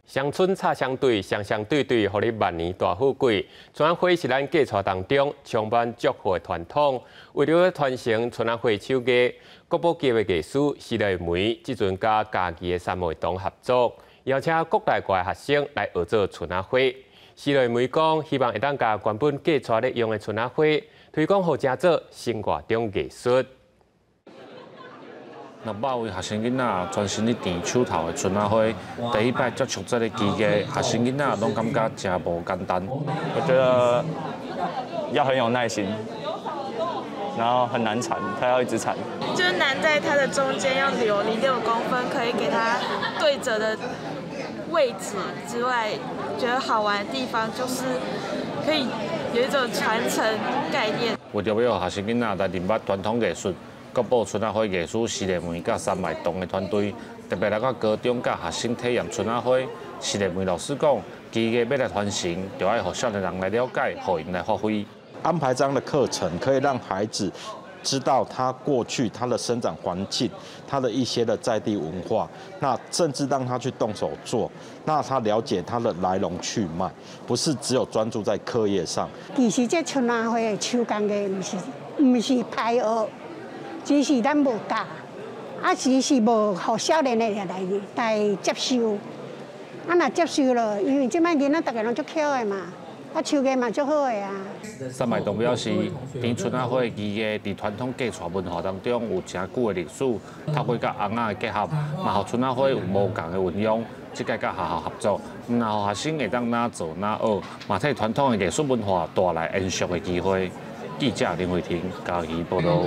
雙春插雙隊，雙雙對對，予你萬年大富貴。春仔花是咱嫁娶當中充滿祝福的傳統。為著傳承春仔花手藝，國寶級的藝師施麗梅，這陣佮嘉義的三麥堂合作，邀請國內外學生來學做春仔花。施麗梅講，希望會當共原本嫁娶咧用的春仔花，推廣予成做生活中藝術。200位學生囡仔專心咧纏手頭的春仔花，第一擺接觸這个技藝，學生囡仔攏感覺誠無簡單。我覺得要很有耐心，然後很難纏，他要一直纏。就是難在它的中間要留0.6公分，可以給它對折的位置之外，覺得好玩的地方就是可以有一種傳承概念。為著欲予學生囡仔來認捌傳統藝術，國寶春仔花藝師施麗梅佮三麥堂的團隊，特別來到高中佮學生體驗春仔花。施麗梅老師講，技藝欲來傳承，就愛予少年人來了解，予𪜶來發揮。安排這樣的課程，可以讓孩子知道他過去他的生長環境，他的一些的在地文化，那甚至讓他去動手做，那他了解他的來龍去脈，不是只有專注在課業上。其實這春仔花的手工藝，毋是歹學。只是咱無教，啊，只是無予少年的來接受。啊，若接受了，因為這擺囡仔逐个攏足巧的嘛，啊，手藝嘛足好的啊。三麥堂表示，纏春仔花技藝佇傳統嫁娶文化當中有誠久的歷史，透過佮尪仔的結合，嘛予春仔花有無仝的運用。這擺佮學校合作，毋但予學生會當哪做哪學，嘛替傳統的藝術文化帶來延續的機會。記者林慧婷嘉義報導。